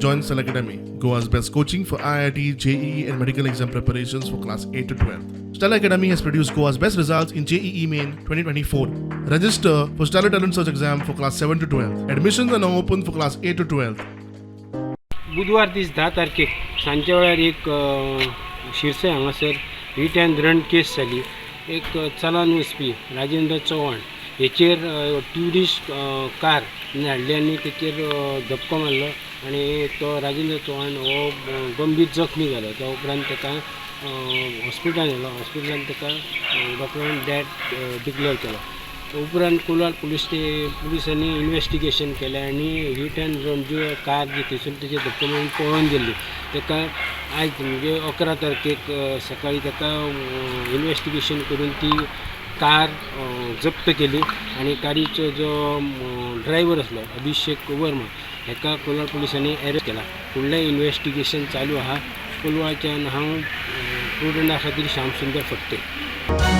Join Stellar Academy, Goa's best coaching for IIT, JEE, and medical exam preparations for class 8 to 12. Stellar Academy has produced Goa's best results in JEE Main 2024. Register for Stellar Talent Search exam for class 7 to 12. Admissions are now open for class 8 to 12. बुधवार दीस 10 तारखेक सांजच्या वेळार एक शिरसय हांगासर heat and run केस जाली. एक चलान वचपी राजेंद्र चव्हाण हेचेर ट्युरिस्ट कार हाडली आनी तेचेर धपको मारलो आनी तो राजेंद्र चव्हाण हो गंभीर जखमी जालो. त्या उपरांत ताका हॉस्पिटलान व्हेलो. हॉस्पिटलान ताका डॉक्टरान डॅथ डिक्लेअर केलो. उपरांत कोलवाळ पुलिसांनी इन्वेस्टिगेशन केलें आनी हीट अँड रन जी कार जी थंयसून तेजेर धपको मारून पळोवन गेल्ली, ताका आयज म्हणजे 11 तारखेक सकाळी ताका इन्वेस्टिगेशन करून ती कार जप्त केली आनी कारीचो जो ड्रायव्हर आसलो अभिषेक वर्मा हेका कोलवाळ पुलिसांनी अरेस्ट केला. फुडलें इन्वेस्टिगेशन चालू आहा. कोलवाळच्यान हांव प्रुडंटा खातीर श्याम सुंदर फडते.